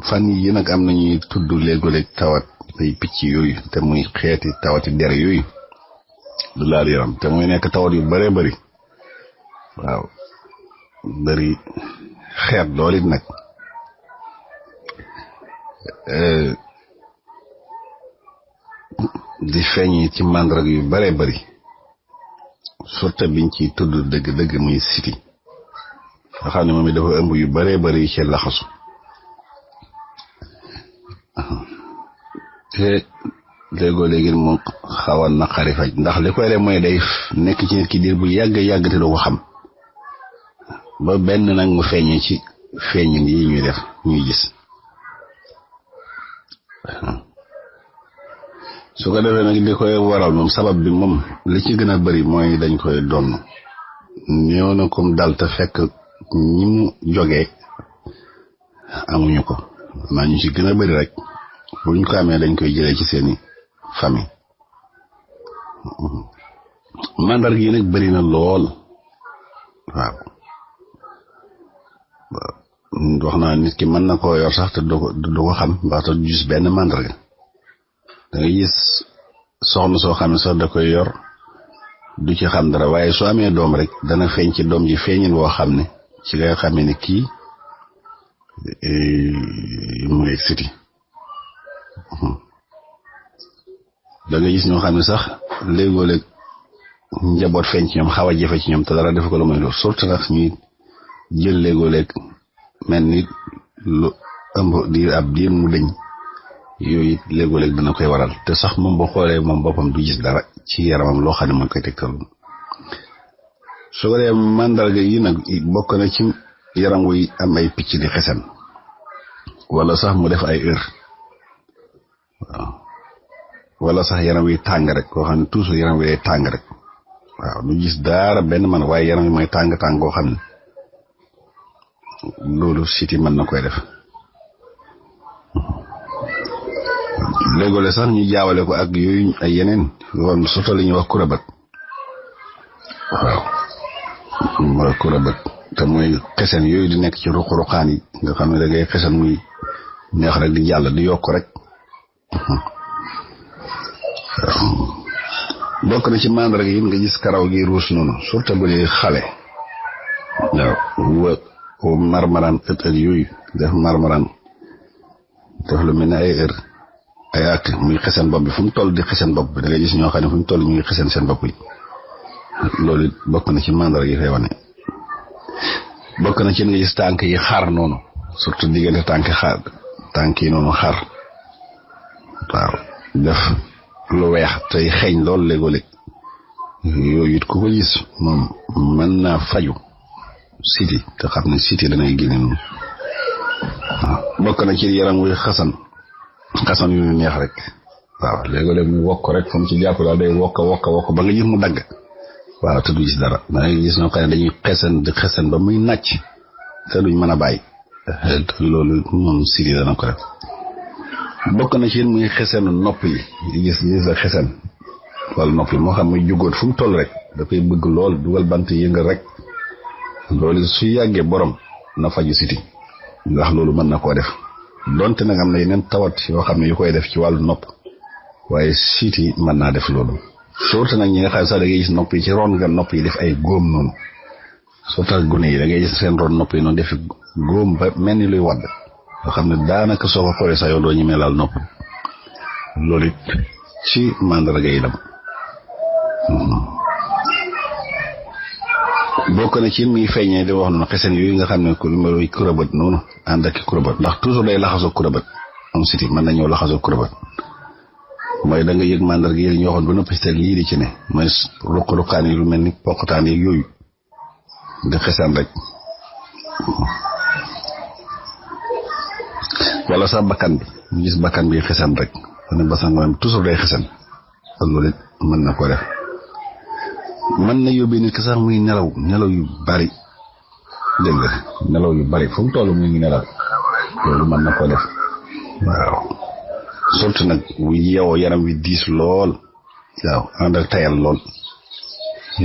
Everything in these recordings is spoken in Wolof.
fan yi nag am nañuy tudd léeg-léeg tawat ay picc yooyu te muy xeeti tawati der yooyu du laal yaram te muy nekk tawat yu bëree bëri waaw bëri xeet lool it nag di feeñ ci màndarga yu bëree bëri surtout biñ ci tudd dëgg-dëgg muy siti nga xam ne moom it dafa ëmb yu bëree bëri ci laxasu te léegoo-léegi mu xaw a naqari faj ndax li koy def mooy day nekk ci nit ki diir bu yàgg te du ko xam ba benn nag mu feeñee ci feeñin yi ñuy def ñuy gis su ko defee nag li koy waral moom sabab bi moom li ci gën a bari mooy dañ koy donn ñëw na comme dal te fekk ñi mu jógee amuñu ko maa ñu ci gën a bari rek buñ ko amee dañ koy jëlee ci seeni famille mandarga yi nag bari na lool waaw wax naa nit ki mën na koo yor sax te du ko xam mbaa te du gis benn mandarga da nga gis soxna soo xam ne sax da koy yor du ci xam dara waaye soo amee doom rek dana feeñ ci doom ji feeñin woo xam ne ci ngay xamee ne kii mu ngi siti da nga gis ñoo xam ne sax léegoo-léeg njaboot feeñ ci ñoom xaw a jafe ci ñoom te dara def ko lu muy lu surtout nag ñuy jël léegoo-léeg mel ni lu ëmb diir mu dëñ yooyu it léegoo-léeg dana koy waral te sax moom boo xoolee moom boppam du gis dara ci yaramam loo xam ne mooy koy tegtal su ko dee mandarga yi nag bokk na ci yaram wuy am ay picc di xesan wala sax mu def ay heure waaw wala sax yaram wi tàng rek koo xam ne toujours yaram wi day tàng rek waaw du gis dara benn man waaye yaram wi mooy tàng koo xam ne loolu siti mën na koy def léegole sax ñu jaawale ko ak yooyu ay yeneen yoon surtout li ñuy wax kurabat waaw mooy kurabat te mooy xesen yooyu di nekk ci ruq-ruqaan yi nga xam ne da ngay xesen muy neex rek di jàll di yokk rek bokk na ci mandarga yi nga gis karaw gi ruus noonu surtout bu dee xale waaw marmaraan ët yooyu def marmaraan def lu mel ne ay heure ay at muy xesen bopp bi fu mu toll di xesen bopp bi da ngay gis ñoo xam ne fu mu toll ñu ngi xesen seen bopp yi loolu it bokk na ci mandarga yi fay wane bokk na ci nga gis tànk yi xar noonu surtout diggante tànk yi noonu xar waaw def lu weex tey xeeñ lool léegoo-léeg yooyu it ku ko gis moom mën naa faju siti te xam ne siti danay génne noonu waaw bokk na ci yaram wuy xasan yu neex rek waaw léegoo-léeg mu wokk rek fu mu ci jàpp daal day wokk ba nga gis mu dagg waaw te du gis dara da ngay gis ñoo xam ne dañuy xesen ba muy nàcc te duñ mën a bàyyi loolu moom siti dana ko def bokk na ci muy xesenu nopp yi gis la xesen wala nopp yi moo xam muy jugoot fu mu toll rek da koy bëgg lool dugal bant yëngal rek loolu su yàggee borom na faju siti ndax loolu mën na koo def donte nag am na yeneen tawat yoo xam ne yu koy def ci wàllu nopp waaye siti mën naa def loolu surtout nag ñi nga xam sax da ngay gis nopp yi ci ron nga nopp yi def ay góom noonu surtout gune yi da ngay gis seen ron nopp yi noonu def góom ba mel ni luy wadd yoo xam ne daanaka soo ko xoolee sax yow doo ñemee laal nopp loolu it ci mandarga yi lam bokk na ci muy feeñee di wax noonu xesen yooyu nga xam ne ku muy kurabat noonu ànd ak kurabat ndax toujours day laxasoo kurabat am siti mën na ñëw laxasoo kurabat mooy da nga yëg mandarga yi ñu waxoon ba noppi te lii di ci ne mooy ruq-ruqaan yi lu mel ni poqataan yi yooyu di xesen rek wala sax bakkan bi ñu gis bakkan bi xesen rek ne basan moom toujours day xesen loolu it mën na ko def mën na yóbbee nit ki sax muy nelaw yu bari dégg nga nelaw yu bari fu mu toll muy ngi nelaw loolu mën na ko def waaw surtout nag bu yeewoo yaram wi diis lool waaw ànd ak tayal lool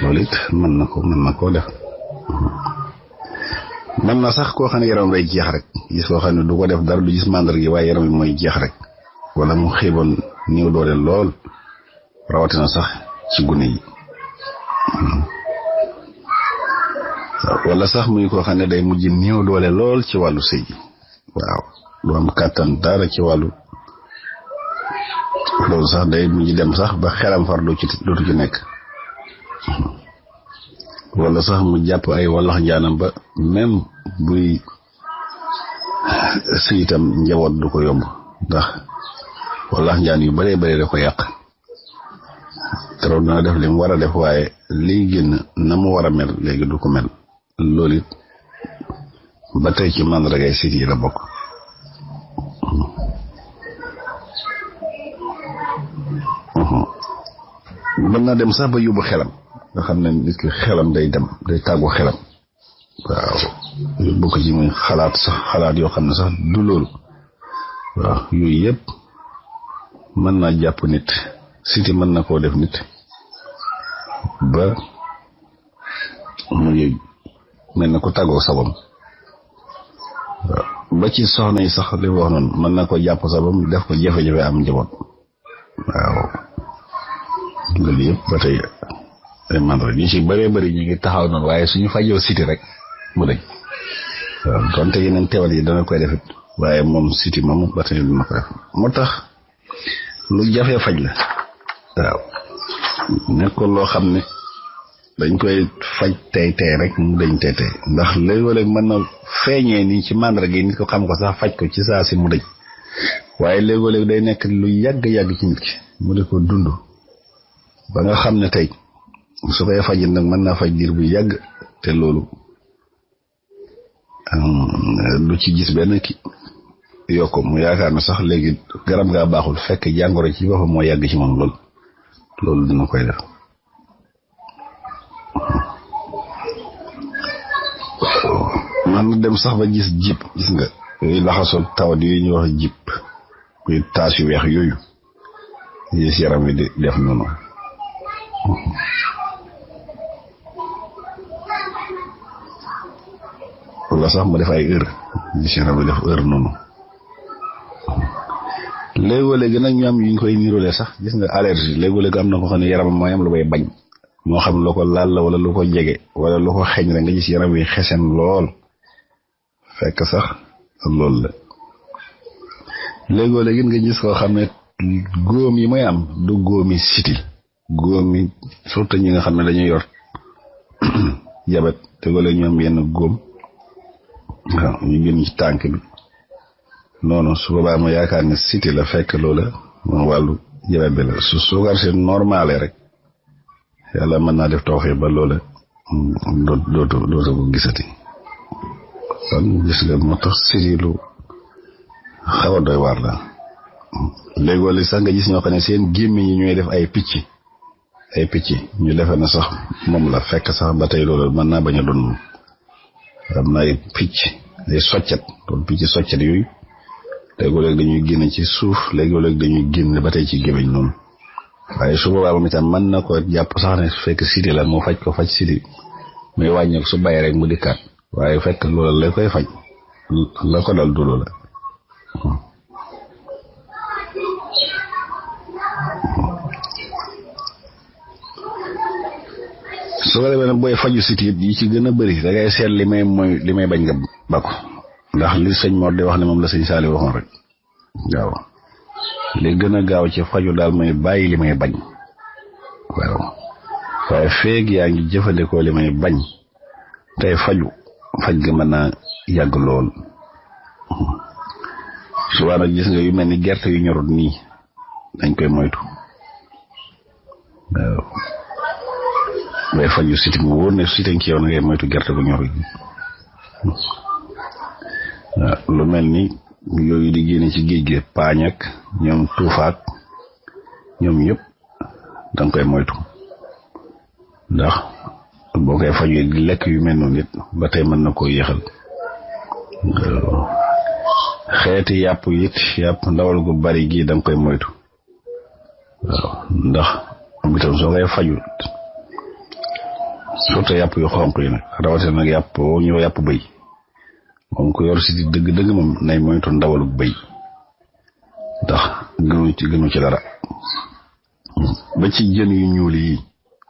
loolu it mën na koo def man na sax koo xam ne yaram day jeex rek gis koo xam ne du ko def dara du gis màndar gi waaye yaram bi mooy jeex rek wala mu xiiboon néew doole lool rawatina sax ci gune yi wala sax muy koo xam ne day mujj néew doole lool ci wàllu sëy waaw du am kàttan dara ci wàllu loolu sax day mujj dem sax ba xelam far dootu ci nekk wala sax mu jàpp ay wallax njaanam ba même buy sëy itam njaboot du ko yomb ndax wallax njaan yu bëree bëri da ko yàq teroon dana def li mu war a def waaye liy génn na mu war a mel léegi du ko mel loolu it ba tey ci màndargay sit yi la bokk mën naa dem sax ba yóbbu xelam nga xam ne nit ki xelam day dem day tàggu xelam waaw yóbbu ko ci muy xalaat yoo xam ne sax du loolu waaw yooyu yëpp mën naa jàpp nit siti mën na koo def nit ba mu mel na ko tàggoo sabam waaw ba ci soxna yi sax li wax noonu mën na ko jàpp sabam def ko jafe-jafe am njaboot waaw loolu yëpp ba tey ay mandra ñu ci bëree bëri ñu ngi taxaw noonu waaye suñu fajoo siti rek mu dañ waaw donte yeneen teewal yi dana koy defit waaye moom siti moom ba tey dina ko def moo tax lu jafe faj la waaw nekkoon loo xam ne dañ koy faj tey rek mu dañ tey ndax léeg-léeg mën na feeñee nii ci mandra gi nit ko xam ko sax faj ko ci saa si mu dañ waaye léeg-léeg day nekk lu yàgg ci nit ki mu di ko dund ba nga xam ne tey su koy fajit nag mën naa faj diir bu yàgg te loolu du ci gis benn ki yokk mu yaakaar na sax léegi garab gaa baaxul fekk jàngoro ci boppam moo yàgg ci moom loolu dina koy def man na dem sax ba gis jip gis nga yooyu laxasool tawat yooyu ñuy wax jip muy taas yu weex yooyu gis yaram wi di def noonu wala sax mu def ay heure gis yaram wi def heure noonu léegi-léegi nag ñu am yuñ koy niroole sax gis nga allergie léegi-léegi am na ko xam ne yaram mooy am lu bay bañ moo xam lu ko laal la wala lu ko jege wala lu ko xeeñ rek nga gis yaram wi xesen lool fekk sax loolu la léegi-léegi nga gis koo xam ne góom yi muy am du góomi siti góomi surtout ñi nga xam ne dañuy yor jabet te léegi ñu am yenn góom waaw ñu gën ci tànk bi noonu su boobaa ma yaakaar ne siti la fekk loola moom wàllu jabet bi la su suukar si normale rek yàlla mën naa def tawxee ba loola dootu ko gisati kon gis nga moo tax siti lu xaw a doy waar la léegi sax nga gis ñoo xam ne seen gémmiñ yi ñooy def ay picc ñu defe na sax moom la fekk sax ba tey loolu mën naa bañ a doon am na ay picc ay soccet doon picc soccet yooyu léegi-léeg dañuy génn ci suuf léegi-léeg dañuy génn ba tey ci gémmiñ noonu waaye su boobaa moom itam mën na ko jàpp sax ne fekk siti la mu faj ko faj siti muy wàññeeku su bàyyi rek mu dikkaat waaye fekk loolu la koy faj la ko dal du loola su ko defee nag booy faju siti yi ci gën a bëri da ngay seet li may bañ nga ba ko ndax li sëñ Mor di wax ne moom la sëñ Saali waxoon rek waaw li gën a gaaw ci faju daal mooy bàyyi li may bañ waaw waaye feeg yaa ngi jëfandikoo li may bañ tey faj ga mën naa yàgg lool suba nag gis nga yu mel ni gerte yu ñorut nii dañ koy moytu waaw bay faju siti mu wóor ne siti ci yow na ngay moytu gerte gu ñorut waaw lu mel ni yooyu di génne ci géej gi paañ ak ñoom tuufaak ñoom yëpp danga koy moytu ndax boo koy fajee di lekk yu mel noonu it ba tey mën na koo yéexal xeeti yàpp ndawal gu bari gi danga koy moytu waaw ndax bitam soo koy faju surtout yàpp yu xonq yi nag rawatina nag yàpp bëy moom ko yor sitit dëgg-dëgg moom nay moytu ndawalu bëy ndax gënu ci dara ba ci jën yu ñuul yi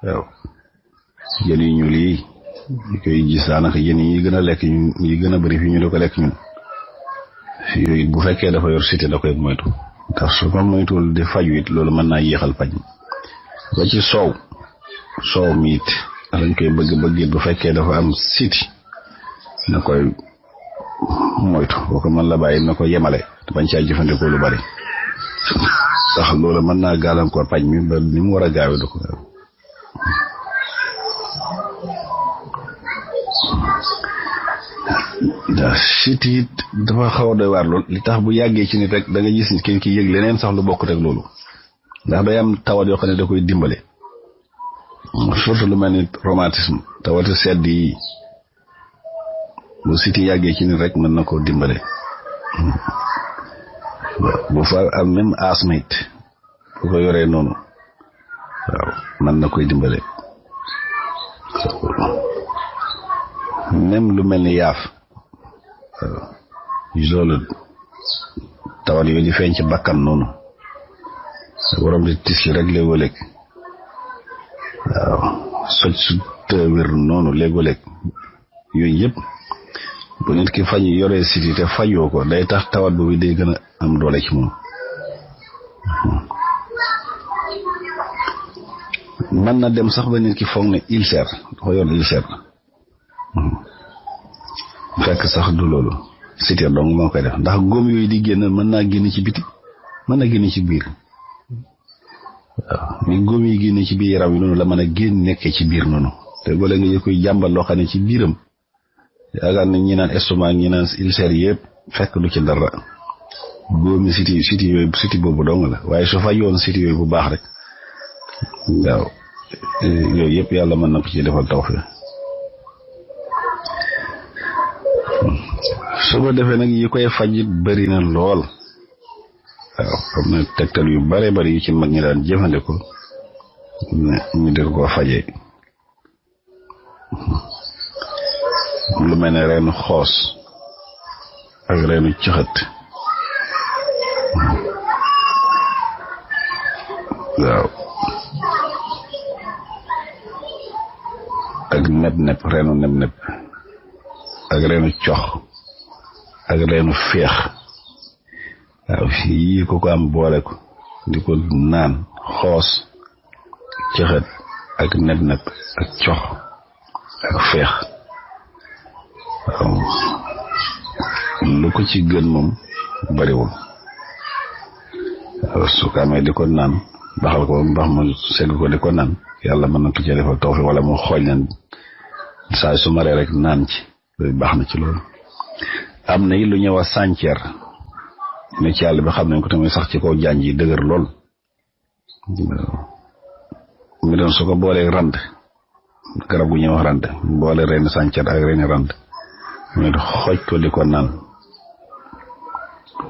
waaw jën yu ñuul yi ñu koy gis daanaka jën yi gën a lekk yi gën a bëri fi ñu di ko lekk ñun yooyu bu fekkee dafa yor sitit da koy moytu ndax su ko moytuwul di faju it loolu mën naa yéexal faj ba ci soow mi it lañ koy bëgg bu fekkee dafa am siti na koy moytu boo ko mën la bàyyi na ko yemale bañ caa jëfandikoo lu bari ndax loolu mën naa gàllankoor paj mi ba ni mu war a gaawe du ko gaaw ndax siti it dafa xaw a doy waar lool li tax bu yàggee ci nit rek da nga gis nit ki yëg leneen sax lu bokkut ak loolu ndax day am tawat yoo xam ne da koy dimbale surtout lu mel ni rhumatisme tawati sedd yi bu siti yàggee ci nit rek mën na koo dimbale bu fa am même asthme it bu ko yoree noonu waaw mën na koy dimbale même lu mel ni yaaf loolu tawat yooyu di feeñ ci bakkan noonu waram di tis rek léegoo-léeg waaw soj su tëwér noonu léegoo-léeg yooyu yëpp bu nit ki faj yoree siti te fajoo ko day tax tawat boobu day gën a am doole ci moom mën na dem sax ba nit ki foog ne ulcère dafa yor ulcère fekk sax du loolu siti dong moo koy def ndax góom yooyu di génn mën naa génn ci biti mën na génn ci biir waaw ni góom yi génn ci biir yaram yi noonu la mën a génn nekkee ci biir noonu te boole nga koy jàmbal loo xam ne ci biiram yaakaar nañ ñi naan estomac ñi naan ulcère yëpp fekk du ci dara góomi siti yooyu siti boobu dong la waaye su fa yoon siti yooyu bu baax rek waaw yooyu yëpp yàlla mën na ko ci defal tawfeex su ko defee nag yi koy fajit bari na lool waaw am na tegtal yu bare bari yu ci mag ñi daan jëfandikoo ñu di ko fajee lu mel ne reenu xoos ak reenu caxat waaw ak neb reenu neb ak reenu cox ak reenu feex waaw yii ko am boole ko di ko naan xoos caxat ak neb ak cox ak feex waaw lu ko ci gën moom bariwul waaw su ko amee di ko naan baxal ko mbax mu segg ko di ko naan yàlla mën na ko ci defal tawfeex wala mu xool leen saa su maree rek naan ci loolu baax na ci loolu am na yi lu ñëw a sànceer ne ci yàlla bi xam nañ ko tamit sax ci kaw janj yi dëgër lool mi doon su ko boolee rand garab gu ñëw rand boole reeni sànceer ak reeni rand mu xooj ko di ko naan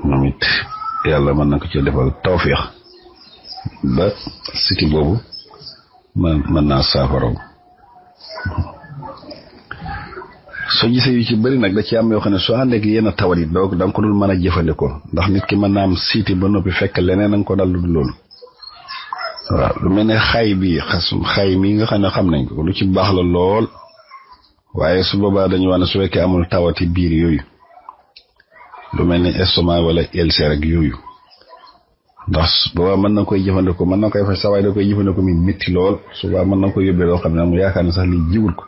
moom it yàlla mën na ko ci defal tawfeex ba siti boobu mën naa saafaraw soo gisee yu ci bëri nag da ci am yoo xam ne soo àndee ak yenn tawat yi donc da nga ko dul mën a jëfandikoo ndax nit ki mën naa am siti ba noppi fekk leneen nga ko dal lu loolu waaw lu mel ne xay mi nga xam ne xam nañ ko lu ci baax la lool waaye su boobaa dañu wax ne su fekkee amul tawati biir yooyu lu mel ni estomac wala ulcère ak yooyu ndax boobaa mën na koy jëfandikoo mën na koy faj sax waaye da koy jëfandikoo mi métti lool su boobaa mën na koy yóbbee loo xam ne mu yaakaar ne sax li jiwul ko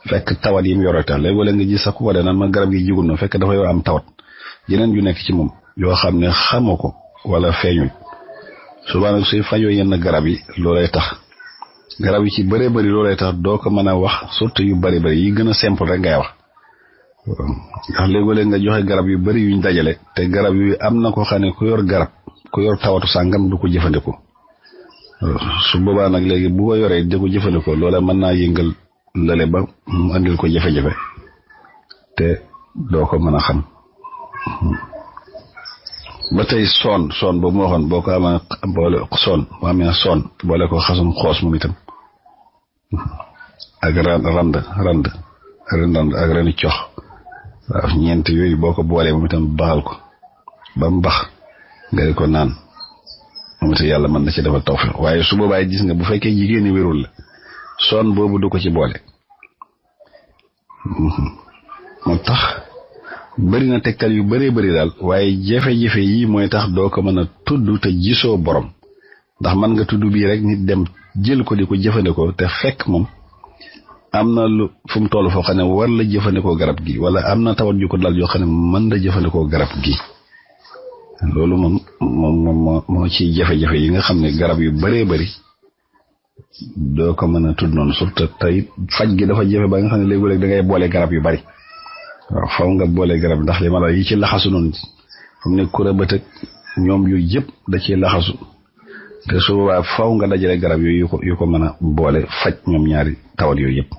fekk tawat yi mu yore tax léegi wala nga gis sax ku ko de naan ma garab gi jiwul na fekk dafay am tawat yeneen yu nekk ci moom yoo xam ne xamoo ko wala feeñuñ souvent nag suy fajoo yenn garab yi loolay tax garab yi ci bëree bëri loolay tax doo ko mën a wax surtout yu bëri yi gën a simple rek ngay wax ndax léegi-léeg nga joxe garab yu bëri yuñ dajale te garab yu am na ko xam ne ku yor tawatu sàngam du ko jëfandikoo su boobaa nag léegi bu ko yoree di ko jëfandikoo loola mën naa yëngal lale ba mu andil ko jafe-jafe te doo ko mën a xam ba tey soon boobu moo waxoon boo ko amee boole soon boole ko xasum xoos moom itam ak rand ak reeni cox waaw ñeent yooyu boo ko boolee moom itam baxal ko ba mu bax nga di ko naan moom itam yàlla mën na ci defal tawfiq waaye su boobaa gis nga bu fekkee jigéen ñi wérul la son boobu du ko ci boole moo tax bëri na tegtal yu bëree bëri daal waaye jafe-jafe yi mooy tax doo ko mën a tudd te gisoo borom ndax mën nga tudd bii rek nit dem jël ko di ko jëfandikoo te fekk moom am na lu fu mu toll foo xam ne war la jëfandikoo garab gi wala am na tawat ju ko dal yoo xam ne mën na jëfandikoo garab gi loolu moom moo ci jafe-jafe yi nga xam ne garab yu bëree bëri doo ko mën a tudd noonu surtout tey faj gi dafa jafe ba nga xam ne léegi-léeg da ngay boole garab yu bari waaw faw nga boole garab ndax li ma la yi ci laxasu noonu fu mu ne kura bët ak ñoom yooyu yëpp da ciy laxasu te su boobaa faw nga dajale garab yooyu yu ko mën a boole faj ñoom ñaari tawat yooyu yëpp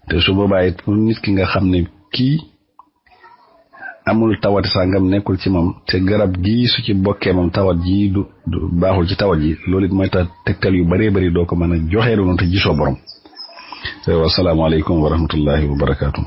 te su boobaa it pour nit ki nga xam ne kii amul tawati sangam nekkul ci moom te garab gi su ci bokkee moom tawat ji du baaxul ci tawat ji loolu it mooy tax tegtal yu bëree bëri doo ko mën a joxee doon te gisoo borom. Wasalaamaaleykum wa rahmatullahi wa barakaatu.